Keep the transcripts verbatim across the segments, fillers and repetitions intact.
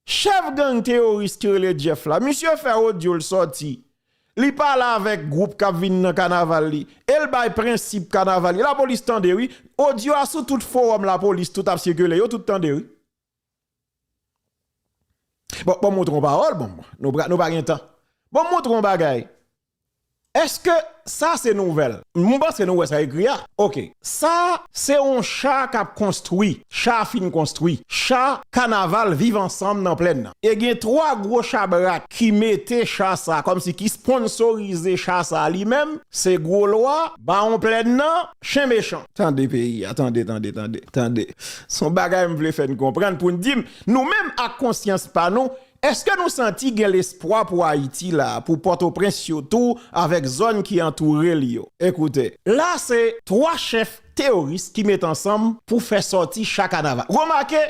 Chèf gang teyoris ki rele Jeff la, misye fè odyo l sòti. Li pale avèk gwoup k ap vin nan kanaval li. E l bay prensip kanaval li. Lapolis tande, wi. Odyo a sou tout fowòm lapolis, tout ap sikile. Yo tout tande, wi. Bon, bon, montre yon pawòl, bon, nou, pa- nou pa gen tan. Bon, montre yon bagay. Èske sa se nouvèl? M panse nou wè sa ekri a. Oke. Sa se yon cha k ap konstwi. Cha fin konstwi. Cha kanaval Viv Ansanm nan Plèn nan. E gen twa gwo chabrak ki mete cha sa, kòmsi ki sponsorize cha sa li menm. Se Gwo Lwa, Bawon Plèn nan, Chen Mechan. Tande peyi a, tande, tande, tande, tande. Se yon bagay m vle fè n konprann pou n di m, nou menm ak konsyans pa nou, èske nou santi gen lespwa pou Ayiti la, pou Pòtoprens sitou, avèk zòn ki antoure l yo? Ekoute, la se twa chèf teyoris ki met ansanm pou fè sòti cha kanaval. Remake,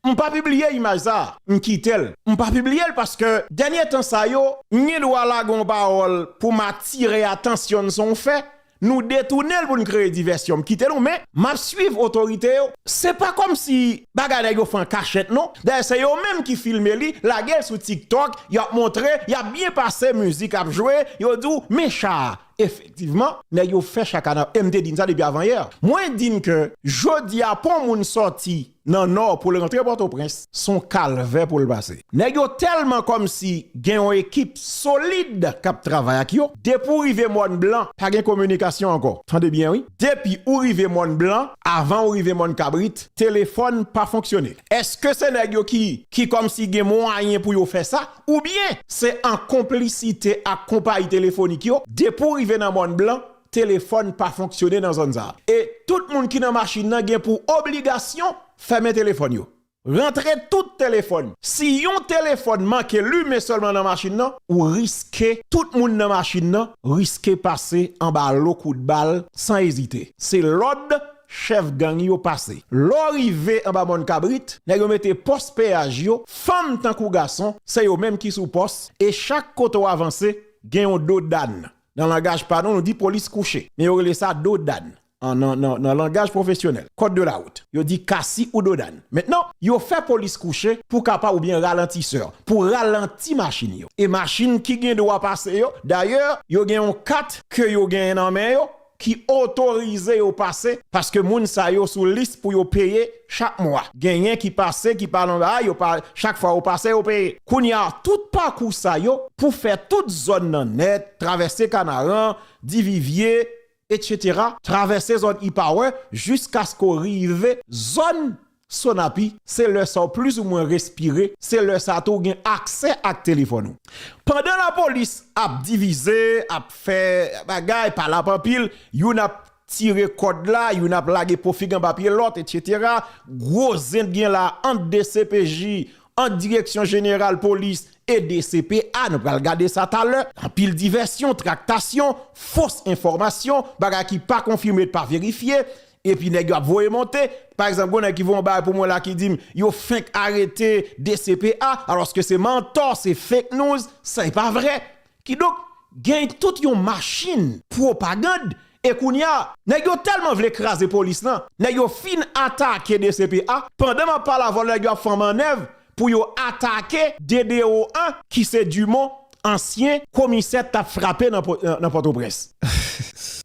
m pa pibliye imaj sa, m kite l. M pa pibliye l paske dènye tan sa yo, m gen dwa lage yon pawòl pou m atire atansyon n sou yon fè, nou detounen l pou n kreye divèsyon. M kite l, men m ap swiv otorite yo. Se pa kòmsi bagay nèg yo fè an kachèt, non. Dayè, se yo menm ki filme li, lage l sou TikTok, y ap montre, y ap byen pase, mizik ap jwe, yo di w, men cha a. Efektivman, nèg yo fè cha kanaval. E m te di n sa depi avanyè. Mwen di n ke jodi a, pou yon moun sòti nan Nò pou l rantre Pòtoprens, se yon kalvè pou l pase. Nèg yo tèlman kòmsi gen yon ekip solid k ap travay ak yo. Depi w rive Mòn Blan, pa gen kominikasyon ankò. Tande byen, wi. Depi ou rive Mòn Blan, avan ou rive Mòn Kabrit, telefòn pa fonksyone. Èske se nèg yo ki, ki kòmsi gen mwayen pou yo fè sa? Oubyen se an konplisite ak konpayi telefonik yo, depi w rive nan Mòn Blan, telefòn pa fonksyone nan zòn sa a. E tout moun ki nan machin nan gen pou obligasyon fèmen telefòn yo. Rantre tout telefòn. Si yon telefòn manke limen sèlman nan machin nan, ou riske, tout moun nan machin nan riske pase anba lo kout bal san ezite. Se lòd chèf gang yo pase. Lè w rive anba Mòn Kabrit, nèg yo mete pòs peyaj yo, fanm tankou gason, se yo menm ki sou pòs, e chak kote w avanse, gen yon dodàn. Nan langaj pa nou, nou di polis kouche. Men yo rele sa dodàn. An, nan, nan, nan langaj pwofesyonèl, code de la route, yo di kasi ou dodàn. Mentnan, yo fè polis kouche pou kapab oubyen ralantisè, pou ralanti machin yo. E machin ki gen dwa pase yo, dayè, yo gen yon kat ke yo genyen nan men yo, ki otorize yo pase, paske moun sa yo sou lis pou yo peye chak mwa. Genyen ki pase, ki pa nan bagay, yo pa, chak fwa yo pase, yo peye. Kounye a, tout pakou sa yo, pou fè tout zòn nan nèt, travèse Kanaran, Divivye, etsetera, travèse zòn Ipawen, jiskaske w rive zòn Sonapi, se lè sa w plizoumwen respire, se lè sa tou w gen aksè ak telefòn ou. Pandan lapolis ap divize, ap fè bagay, pale ap anpil, youn ap tire kòd la, youn ap lage po fig anba pye lòt, etsetera. Gwo zent gen la ant D C P J, ant Direksyon Jeneral Polis e D C P A, nou pral gade sa talè. Anpil divèsyon, traktasyon, fos enfòmasyon, bagay ki pa konfime, pa verifye. Epi nèg yo ap voye monte. Pa egzanp, gon nèg ki voye yon bagay pou mwen la ki di m yo fenk arete D C P A, alòske se mantò, se fake news, sa e pa vrè. Kidonk, gen tout yon machin pwopagann. E kounye a, nèg yo tèlman vle kraze polis lan, nèg yo fin atake D C P A. Pandan m ap pale avè w, nèg yo ap fè mannèv pou yo atake D D O an, ki se Dumont, ansyen komisè t ap frape nan Po- nan Pòtoprens.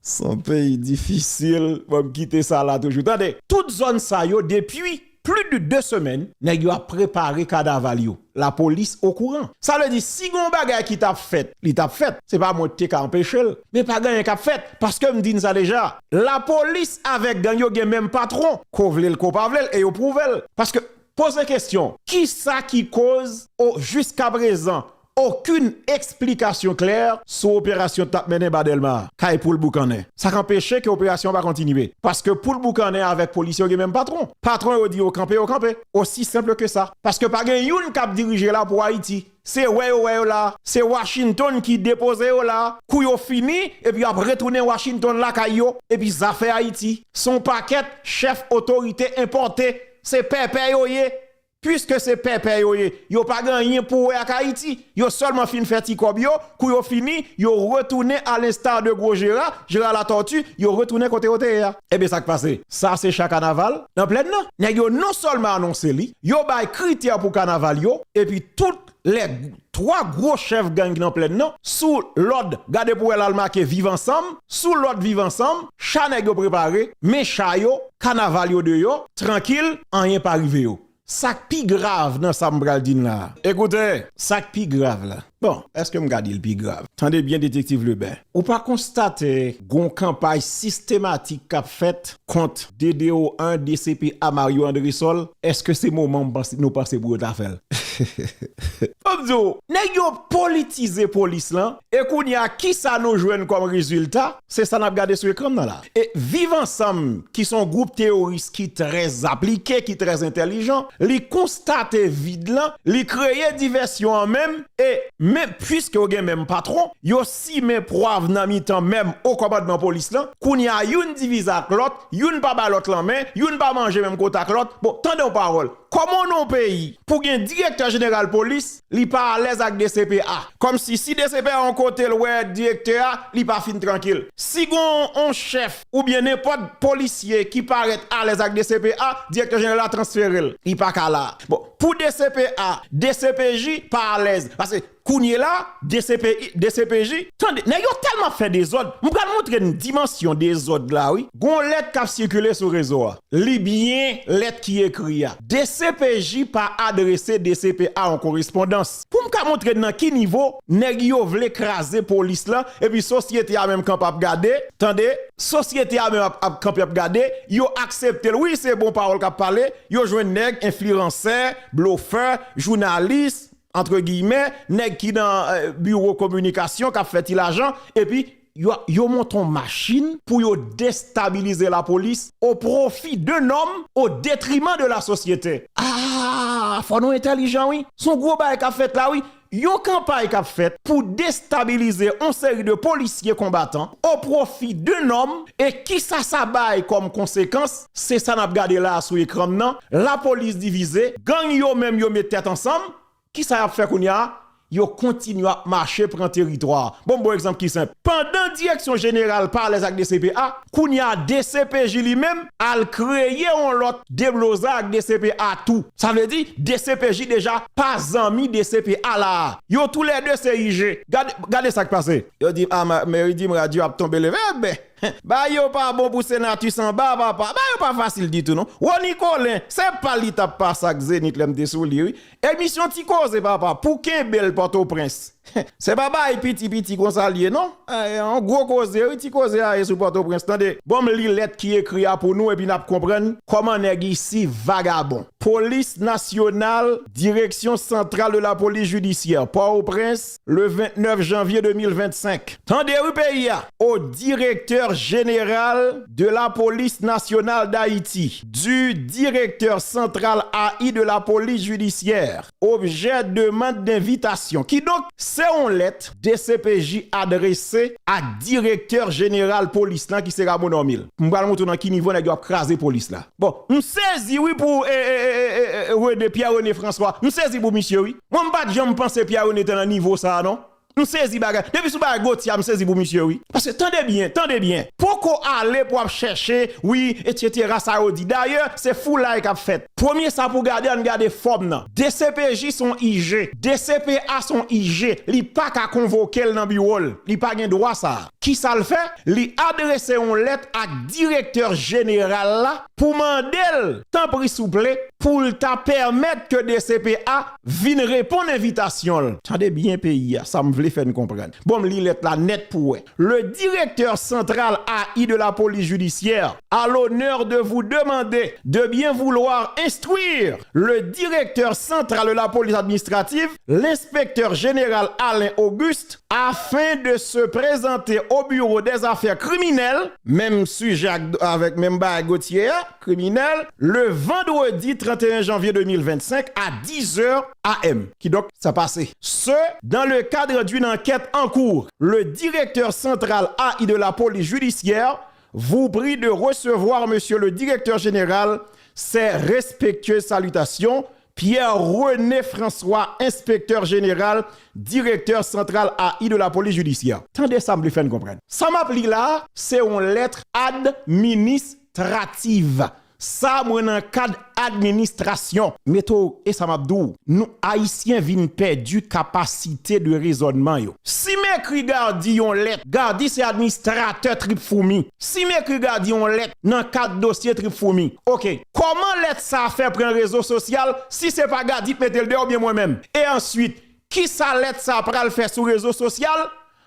Se yon peyi difisil, bon, m kite sa la toujou. Tande, tout zòn sa yo, depi plis de de semèn, nèg yo ap prepare kanaval yo. Lapolis okouran. Sa vle di, si gen yon bagay ki t ap fèt, li t ap fèt. Se pa mwen ki te ka anpeche l. Men pa gen anyen k ap fèt. Paske m di n sa deja. Lapolis avèk gang yo gen menm patwon. Ko vle l, ko pa vle l, e yo pwouve l. Paske, poze kesyon, kisa ki koz, o, jiskaprezan, okenn eksplikasyon klè sou operasyon t ap mennen ba Dèlma a, kay Poul Boukannen. Sa k anpeche ke operasyon an pa kontinye. Paske Poul Boukannen avèk polisye yo gen menm patwon. Patwon yo di yo kanpe, yo kanpe. Osi senp ke sa. Paske pa gen youn k ap dirije la pou Ayiti. Se wè yo wè yo la. Se Washington ki depoze yo la. Kou yo fini, epi y ap retounen Washington lakay yo. Epi zafè Ayiti. Se yon pakèt chèf otorite enpòte. Se pèpè yo ye. piske se pèpè yo ye, yo pa gen anyen pou wè ak Ayiti. Yo sèlman fin fè ti kòb yo, kou yo fini, yo retounen à l'instar de gwo Jera, Jera Latòti, yo retounen kote yo te ye a. Ebyen, sa k pase? Sa se cha kanaval nan plèn nan. Nèg yo non sèlman anonse li, yo bay kritè pou kanaval yo, epi tout lè twa gwo chèf gang nan plèn nan, sou lòd, gade pou wè l al make Viv Ansanm, sou lòd Viv Ansanm, cha nèg yo prepare, men cha yo, kanaval yo deyò, trankil, anyen pa rive yo. Sa k pi grav nan sa m pral di n la a. Ekoute, sa k pi grav la. Bon, èske m ka di l pi grav? Tande byen, Detektiv Lebè. Ou pa konstate gon kanpay sistematik k ap fèt kont D D O an, D C P A, Mario Andresol? Èske se moman m panse, nou panse pou yo ta fè l? Fò m di w, nèg yo politize polis lan, e kounye a, kisa nou jwenn kòm rezilta? Se sa n ap gade sou ekran m nan la. E Viv Ansanm, ki se yon gwoup teyoris ki trè aplike, ki trè entèlijan, li konstate vid lan, li kreye divèsyon an menm, e men, piske yo gen menm patwon, yo simen pwav nan mitan menm o kòmandman polis lan. Kounye a, youn divize ak lòt, youn pa bay lòt lanmen, youn pa manje menm kote ak lòt. Bon, tande yon pawòl. Kòman w nan yon peyi pou gen direktè jeneral polis, li pa alèz ak D C P A? Kòmsi si D C P A yon kote l wè direktè a, li pa fin trankil. Si gon yon chèf oubyen nenpòt polisye ki parèt alèz ak D C P A, direktè jeneral la transfere l. Li pa ka la. Bon, pou D C P A, D C P J pa alèz. Paske kounye la, D C P I, D C P J, tande, nèg yo tèlman ap fè dezòd. M pral montre n dimansyon dezòd la, wi. Gon lèt k ap sikile sou rezo a. Li byen lèt ki ekri a. D C P J pa adrese D C P A yon korespondans. Pou m ka montre n nan ki nivo nèg yo vle kraze polis lan, epi sosyete a menm kanpe ap gade, tande, sosyete a menm ap, ap kanpe ap gade, yo aksepte l. Wi, se bon pawòl k ap pale, yo jwenn nèg, enfliyansè, blofè, jounalis, antre giyimè, nèg ki nan, eh, biwo kominikasyon k ap fè ti lajan, epi yo, yo monte yon machin pou yo destabilize lapolis au profit d'un homme, au détriment de la société. Ah, fò nou entèlijan, wi. Se yon gwo bagay k ap fèt la, wi. Yon kanpay k ap fèt pou destabilize yon seri de polisye konbatan au profit d'un homme, e kisa sa bay kòm konsekans? Se sa n ap gade la a sou ekran m nan. Lapolis divize, gang yo menm yo met tèt ansanm. Kisa y ap fè kounye a? Yo kontinye ap mache pran teritwa a. Bon, m ba w egzanp ki senp. Pandan Direksyon Jeneral pa alèz ak D C P A, kounye a D C P J li menm al kreye yon lòt deblozay ak D C P A tou. Sa vle di, D C P J deja pa zanmi D C P A la a. Yo toulède se I G. Gade, gade sa k pase. Yo di, ah, ma- Mary Dimrad yo ap tonbe leve. Enben, bagay yo pa bon pou Senatus anba, papa. Bagay yo pa fasil ditou, non. Rony Colin, se pa li t ap pase ak Zenith lè m te sou li, wi. Emisyon Ti Koze, papa, pou kenbe l Pòtoprens. Se pa bagay piti piti konsa l ye, non. Eh, yon gwo koze, wi, Ti Koze a ye sou Pòtoprens, tande. Bon, m li lèt ki ekri a pou nou, epi n ap konprann kòman nèg isi vagabon. Police nationale, Direction centrale de la police judiciaire, Port-au-Prince, le vingt-neuf janvier deux mille vingt-cinq. Tande wi peyi a. Au directeur général de la police nationale d'Haïti, du directeur central A I de la police judiciaire, objet demande d'invitation. Kidonk, se yon lèt D C P J adrese ak direktè jeneral polis lan ki se Rameau Normil. M pral montre w nan ki nivo nèg yo ap kraze polis la. Bon, m sezi wi pou, e, e, e, e, e, René, Pierre René François. M sezi pou misye wi. Mwen m pa t janm panse Pierre René te nan nivo sa a non. M sezi bagay. Depi sou bagay Gauthier a, m sezi pou misye wi. Paske tande byen, tande byen. Poko ale pou ap chèche, wi, etsetera sa yo di. Dayè, se foulay k ap fèt. Premye sa pou gade, ann gade fòm nan. D C P J se yon I G. D C P A se yon I G. Li pa ka konvoke l nan biwo l. Li pa gen dwa sa a. Kisa l fè? Li adrese yon lèt ak direktè jeneral la pou mande l, tanpri souple, pou l ta pèmèt ke D C P A vin reponn envitasyon l. Tande byen peyi a, sa m vle fè n konprann. Bon, m li lèt la nèt pou wè. Le directeur central A I de la police judiciaire a l'honneur de vous demander de bien vouloir instruire le directeur central de la police administrative, l'inspecteur général Alain Auguste, afin de se présenter au bureau des affaires criminelles, menm sijè ak, avèk menm bagay Gauthier a, kriminèl, le vendredi trente et un janvier deux mille vingt-cinq à dix heures A M. Kidonk, sa pase. Ce, dans le cadre d'une enquête en cours. Le directeur central A I de la police judiciaire vous prie de recevoir, monsieur le directeur général, ses respectueuses salutations, Pierre René François, enspektè jeneral, direktè santral A I de la polis jidisyè. Tande sa m vle fè n konprann. Sa m ap li la, se yon lèt administrativ. Sa mwen nan kad administrasyon. Mete w, e sa m ap di w, nou Ayisyen vin pèdi kapasite de rezònman yo. Si m ekri Gardy yon lèt, Gardy se administratè Trip Foumi. Si m ekri Gardy yon lèt nan kad dosye Trip Foumi, oke, kòman lèt sa a fè pran rezo sosyal si se pa Gardy k mete l deyò oubyen mwen menm? E answit, kisa lèt sa a pral fè sou rezo sosyal?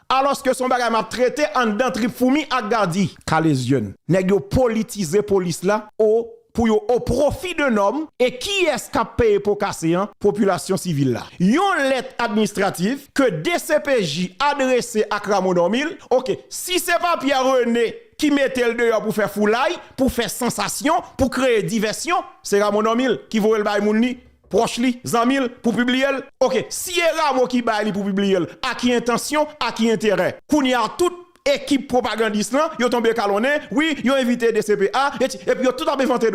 Alòske se yon bagay m ap trete anndan Trip Foumi ak Gardy. Kale zye n. Nèg yo politize polis la o pou yo o pwofi de nòm e kiyès k ap peye po kase an? Popilasyon sivil la. Yon lèt administratif ke D C P J adrese ak Rameau Normil, oke, si se pa Pierre René ki mete l deyò pou fè foulay, pou fè sansasyon, pou kreye divèsyon, se Rameau Normil ki voye l bay moun li, pwòch li, zanmi l, pou pibliye l. Oke, si e Rameau ki bay li pou pibliye l, a ki entansyon, a ki enterè? Kounye a, tout ekip pwopagandis lan, yo tonbe kalonnen, wi, yo envite D C P A, eti-, epi yo tout ap envante